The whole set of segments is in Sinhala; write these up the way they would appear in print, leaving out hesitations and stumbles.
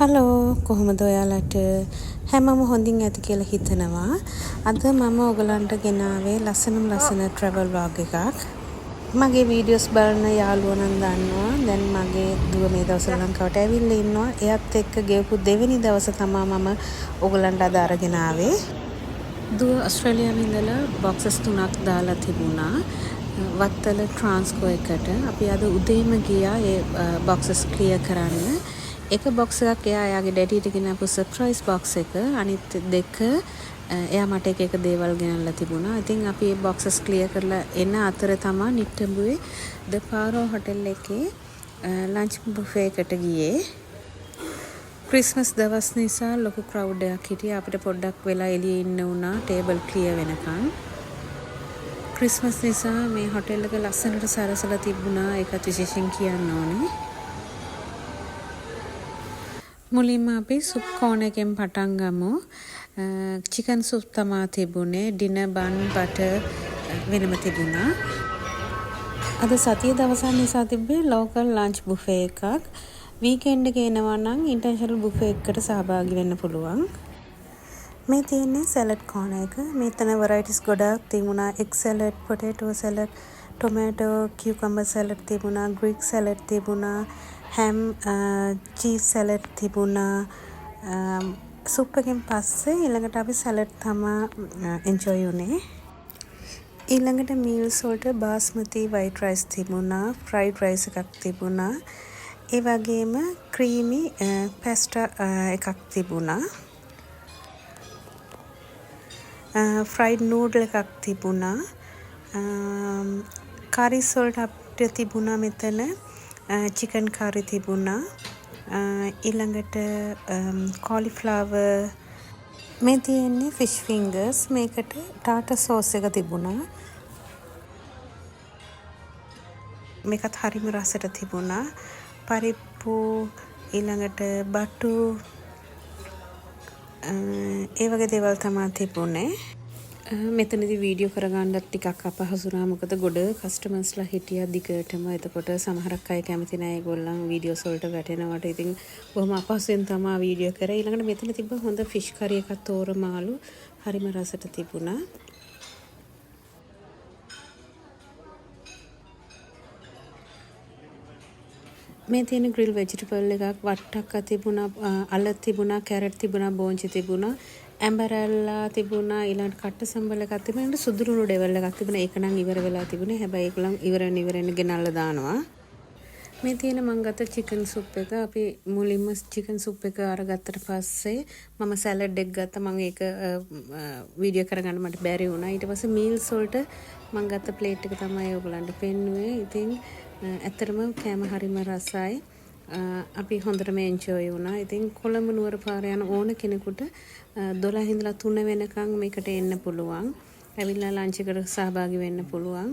හලෝ, කොහොමද ඔයාලට? හැමෝම හොඳින් ඇති කියලා හිතනවා. අද මම ඔයගලන්ට ගෙනාවේ ලස්සනම ලස්සන ට්‍රැවල් ව්ලොග් එකක්. මගේ වීඩියෝස් බලන යාළුවෝ නම් දන්නවා දැන් මගේ දුව මේ දවස්වල ලංකාවට ඇවිල්ලා ඉන්නවා. එයත් එක්ක ගෙවපු දෙවෙනි දවස තමා මම ඔයගලන්ට අද අරගෙන ආවේ. දුව ඔස්ට්‍රේලියාවේ ඉඳලා බොක්සස් තුනක් දාලා තිබුණා වත්තල ට්‍රාන්ස්කෝ එකට. අපි අද උදේම ගියා ඒ බොක්සස් ක්ලියර් කරන්න. එක බොක්ස් එකක් එයා එයාගේ ඩැඩිට ගෙනාපු සර්ප්‍රයිස් බොක්ස් එක. අනිත් දෙක එයා මට එක එක දේවල් ගෙනල්ලා තිබුණා. ඉතින් අපි ඒ බොක්සස් ක්ලියර් කරලා එන අතර තමා නිට්ටඹුවේ ද පාරෝ හොටෙල් එකේ ලන්ච් බුෆේ එකට ගියේ. ක්‍රිස්මස් දවස් නිසා ලොකු ක්‍රවුඩ් එකක් හිටියා. අපිට පොඩ්ඩක් වෙලා එළියේ ඉන්න වුණා ටේබල් ක්ලියර් වෙනකන්. ක්‍රිස්මස් නිසා මේ හොටෙල් එක ලස්සනට සරසලා තිබුණා. ඒකත් විශේෂයෙන් කියන්න ඕනේ. මුලින්ම අපි සුප් කෝනර් එකෙන් පටන් ගමු. චිකන් සුප් තමා තිබුණේ. ඩිනර් බන් බටර් වෙනම තිබුණා. අද සතිය දවසක් නිසා තිබ්බේ ලෝකල් ලන්ච් බුෆේ එකක්. වීකෙන්ඩ් එකේ එනවා නම් ඉන්ටර්නැෂනල් බුෆේ එකකට සහභාගී වෙන්න පුළුවන්. මේ තියෙන්නේ සැලඩ් කෝනර් එක. මෙතන වරයිටිස් ගොඩාක් තිබුණා. Egg salad, potato salad, tomato, cucumber salad තිබුණා, ග්‍රීක් සැලඩ් තිබුණා, හැම් චීස් සැලඩ් තිබුණා. සුප් එකෙන් පස්සේ ඊළඟට අපි සැලඩ් තමා එන්ජොයි වුණේ. ඊළඟට මීල්ස් වලට බාස්මති වයිට් රයිස් තිබුණා, ෆ්‍රයිඩ් රයිස් එකක් තිබුණා. ඒ වගේම ක්‍රීමි පැස්ටා එකක් තිබුණා. ෆ්‍රයිඩ් නූඩල් එකක් තිබුණා. කරිස් වලට අපිට තිබුණා මෙතන චිකන් කරි තිබුණා. ඊළඟට කොලිෆ්ලවර්. මේ තියෙන්නේ ෆිෂ් ෆින්ගර්ස්. මේකට ටාටා සෝස් එක තිබුණා. මේකත් හරිම රසට තිබුණා. පරිප්පු, ඊළඟට බටු, ඒ වගේ දේවල් තමා තිබුණේ. මෙතනදී වීඩියෝ කරගන්නත් ටිකක් අපහසු වුණා. මොකද ගොඩ කස්ටමර්ස්ලා හිටියා දිගටම. එතකොට සමහරක් අය කැමති නෑ ඒගොල්ලන් වීඩියෝස් වලට වැටෙනවට. ඉතින් බොහොම අපහසුයෙන් තමා වීඩියෝ කරේ. ඊළඟට මෙතන තිබ්බ හොඳ ෆිෂ් කරි එකක් තෝර මාළු හරිම රසට තිබුණා. මේ තියෙන ග්‍රිල් වෙජිටබල් එකක්, වට්ටක්ක තිබුණා, අල තිබුණා, කැරට් තිබුණා, බෝංචි තිබුණා, ඇඹරැල්ලා තිබුණා, ඊළඟට කට්ට සම්බල් එකක් තිබුණා, ඊළඟට සුදු ලුණු ඩෙවල් එකක් තිබුණා. ඒක නම් ඉවර වෙලා තිබුණේ. හැබැයි ඒගොල්ලන් ඉවර වෙන ඉවර වෙන ගෙනල්ලා දානවා. මේ තියෙන මං ගත්ත චිකන් සුප් එක. අපි මුලින්ම චිකන් සුප් එක අරගත්තට පස්සේ මම සැලඩ් එක ගත්තා. මං ඒක වීඩියෝ කරගන්න මට බැරි වුණා. ඊට පස්සේ මීල්ස් වලට මං ගත්ත ප්ලේට් එක තමයි ඔයගොල්ලන්ට පෙන්නුවේ. ඉතින් ඇත්තටම කෑම හරිම රසයි. අපි හොඳටම එන්ජොයි වුණා. ඉතින් කොළඹ නුවර පාර යන ඕන කෙනෙකුට 12 ඉඳලා 3 වෙනකන් මේකට එන්න පුළුවන්. ඇවිල්ලා ලන්ච් එකට සහභාගී වෙන්න පුළුවන්.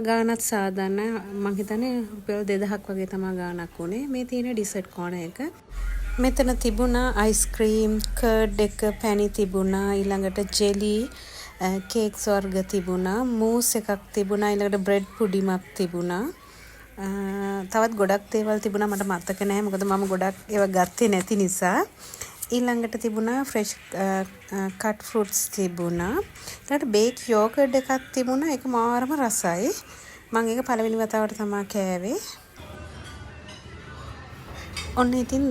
ගානත් සාධාරණ. මං හිතන්නේ රුපියල් 2000ක් වගේ තමා ගානක් වුණේ. මේ තියෙන ඩිසර්ට් කෝනර් එක. මෙතන තිබුණා අයිස්ක්‍රීම්, කර්ඩ් එක, පැණි තිබුණා, ඊළඟට ජෙලි, කේක්ස් වර්ග තිබුණා, මූස් එකක් තිබුණා, ඊළඟට බ්‍රෙඩ් පුඩිමක් තිබුණා. තවත් ගොඩක් දේවල් තිබුණා, මට මතක නෑ, මොකද මම ගොඩක් ඒවා ගත්තේ නැති නිසා. ඊළඟට තිබුණා ෆ්‍රෙෂ් කට් ෆෘට්ස් තිබුණා. ඊළඟට බේක් යෝගර්ට් එකක් තිබුණා. ඒක මාරම රසයි. මං ඒක පළවෙනි වතාවට තමා කෑවේ. ඔන්න ඉතින්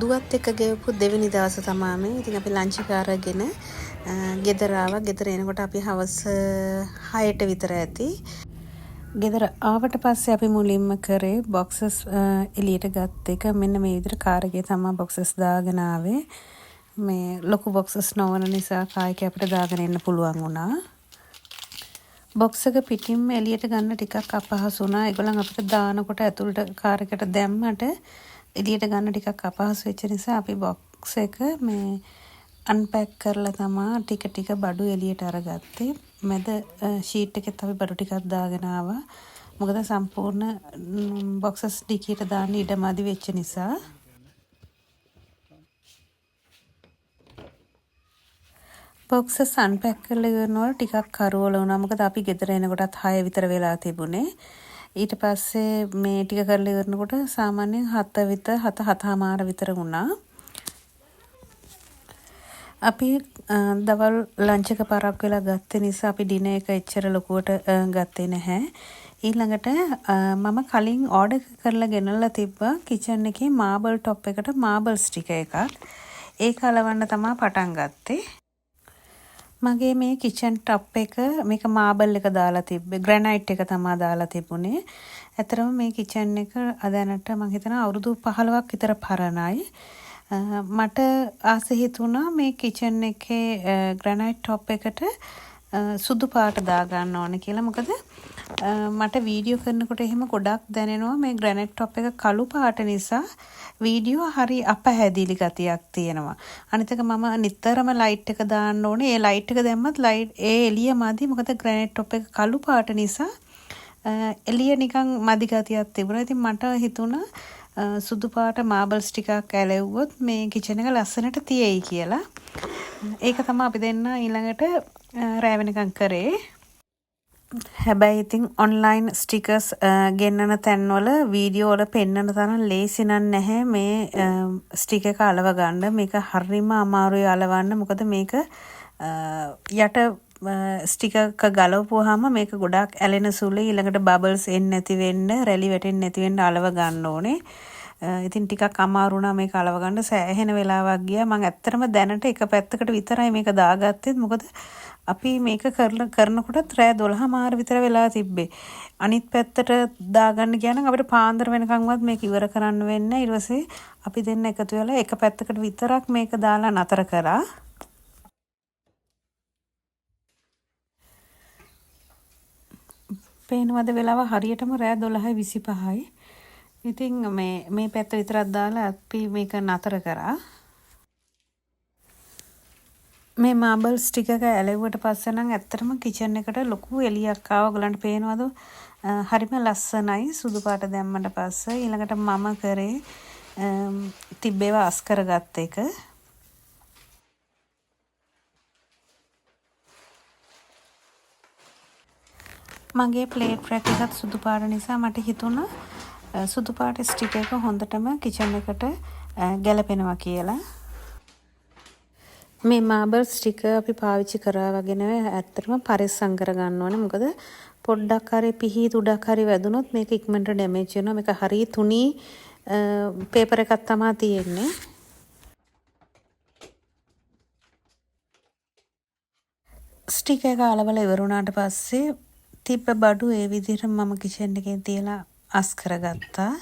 දුවත් එක්ක ගෙවපු දෙවෙනි දවස තමා මේ. ඉතින් අපි ලන්ච් එක අරගෙන ගෙදර ආවා. ගෙදර එනකොට අපි හවස 6ට විතර ඇති. ගෙදර ආවට පස්සේ අපි මුලින්ම කරේ බොක්සස් එළියට ගත්ත එක. මෙන්න මේ විදිහට කාර් එකේ තමා බොක්සස් දාගෙන ආවේ. මේ ලොකු බොක්සස් නොවන නිසා කාර් එකේ අපිට දාගෙන එන්න පුළුවන් වුණා. බොක්ස් එක පිටින්ම එළියට ගන්න ටිකක් අපහසු වුණා. ඒගොල්ලන් අපිට දානකොට ඇතුළට කාර් එකට දැම්මට එළියට ගන්න ටිකක් අපහසු වෙච්ච නිසා අපි බොක්ස් එක මේ අන්පැක් කරලා තමා ටික ටික බඩු එළියට අරගත්තේ. මැද ෂීට් එකෙත් අපි බඩු ටිකක් දාගෙන ආවා. මොකද සම්පූර්ණ බොක්සස් ඩිකියට දාන්න ඉඩ මදි වෙච්ච නිසා. බොක්සස් අන්පැක් කරලා ඉවරනකොට ටිකක් කරුවල වුණා. මොකද අපි ගෙදර එනකොටත් 6 විතර වෙලා තිබුණේ. ඊට පස්සේ මේ ටික කරලා ඉවරනකොට සාමාන්‍යයෙන් 7 විතර 7 7:30 විතර වුණා. අපි දවල් ලන්ච් එක පරක් වෙලා ගත්ත නිසා අපි ඩිනර් එක එච්චර ලොකුවට ගත්තේ නැහැ. ඊළඟට මම කලින් ඕඩර් කරලා ගෙනල්ලා තිබ්බා කිචන් එකේ මාබල් টොප් එකට මාබල් ස්ටිකර් එකක්. ඒක අලවන්න තමා පටන් ගත්තේ. මගේ මේ කිචන් টොප් එක මේක මාබල් එක දාලා තිබ්බේ, ග්‍රැනයිට් එක තමා දාලා තිබුණේ. ඇත්තටම මේ කිචන් එක දැනට මං හිතනවා අවුරුදු 15ක් විතර පරණයි. මට ආස හිතුණා මේ කිචන් එකේ ග්‍රැනයිට් টොප් එකට සුදු පාට දාගන්න ඕන කියලා. මොකද මට වීඩියෝ කරනකොට එහෙම ගොඩක් දැනෙනවා මේ ග්‍රැනයිට් টොප් එක කළු පාට නිසා වීඩියෝ හරි අපහැදිලි ගතියක් තියෙනවා. අනිත් එක මම නිතරම ලයිට් එක දාන්න ඕනේ. ඒ ලයිට් එක දැම්මත් ලයිට් ඒ එළිය මදි. මොකද ග්‍රැනයිට් টොප් එක කළු පාට නිසා එළිය නිකන් මදි ගතියක් තිබුණා. ඉතින් මට හිතුණා සුදු පාට මාබල්ස් ටිකක් ඇලෙව්වොත් මේ කිචන් එක ලස්සනට තියෙයි කියලා. ඒක තමයි අපි දෙන්න ඊළඟට රෑ වෙනකන් කරේ. හැබැයි ඉතින් ඔන්ලයින් ස්ටිකර්ස් ගෙන්නන තැන්වල වීඩියෝ වල පෙන්නන තරම් ලේසි නන් නැහැ මේ ස්ටිකර් එක අලව ගන්න. මේක හරිම අමාරුයි අලවන්න. මොකද මේක යට ස්ටිකර් එක ගලවපුවාම මේක ගොඩාක් ඇලෙන සුළුයි. ඊළඟට බබල්ස් එන්නේ නැති වෙන්න, රැලි වැටෙන්නේ නැති වෙන්න අලව ගන්න ඕනේ. ඉතින් ටිකක් අමාරු වුණා මේක අලව ගන්න. සෑහෙන වෙලාවක් ගියා. මං ඇත්තටම දැනට එක පැත්තකට විතරයි මේක දාගත්තෙත්. මොකද අපි මේක කරනකොටත් රෑ 12:00 විතර වෙලා තිබ්බේ. අනිත් පැත්තට දාගන්න ගියා නම් අපිට පාන්දර වෙනකන්වත් මේක ඉවර කරන්න වෙන්නේ නැහැ. ඊට පස්සේ අපි දෙන්න එකතු වෙලා එක පැත්තකට විතරක් මේක දාලා නතර කරා. පේනවද වෙලාව හරියටම රෑ 12:25යි. ඉතින් මේ පැත්ත විතරක් දාලා අපි මේක නතර කරා. මේ මාබල් ස්ටික් එක ඇලෙව්වට පස්සේ නම් ඇත්තටම කිචන් එකට ලොකු එළියක් ආවා. ඔයගලන්ට පේනවද? හරිම ලස්සනයි සුදු පාට දැම්මට පස්සේ. ඊළඟට මම කරේ තිබ්බේවා අස් කරගත්ත එක. මගේ ප්ලේට් රැක් එකත් සුදු පාට නිසා මට හිතුණා සුදු පාට ස්ටික් එක හොඳටම කිචන් එකට ගැලපෙනවා කියලා. මේ මාබල් ස්ටිකර් අපි පාවිච්චි කරා වගේ නෙවෙයි, ඇත්තටම පරිස්සම් කරගන්න ඕනේ. මොකද පොඩ්ඩක් හරි පිහි තුඩක් හරි වැදුනොත් මේක ඉක්මනට ඩැමේජ් වෙනවා. මේක හරි තුනී පේපර් එකක් තමා තියෙන්නේ. ස්ටිකර් එක අලවලා ඉවර වුණාට පස්සේ තිබ්බ බඩු ඒ විදිහට මම කිචන් එකේ තියලා අස් කරගත්තා.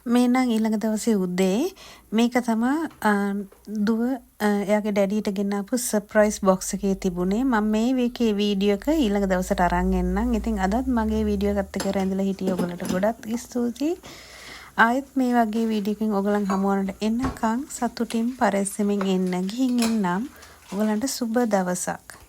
මේ නම් ඊළඟ දවසේ උදේ මේක තමා දුව එයාගේ ඩැඩීට ගෙනාපු සර්ප්‍රයිස් බොක්ස් එකේ තිබුණේ. මම මේ වීකේ වීඩියෝ එක ඊළඟ දවසට අරන් එන්නම්. ඉතින් අදත් මගේ වීඩියෝ එකත් එක්ක රැඳිලා හිටිය ඔයගොල්ලන්ට ගොඩක් ස්තුතියි. ආයෙත් මේ වගේ වීඩියෝ එකකින් ඔයගොල්ලන් හමු වන්නට එනකන් සතුටින් පරිස්සමින් එන්න. ගිහින් එන්නම්. ඔයගොල්ලන්ට සුබ දවසක්.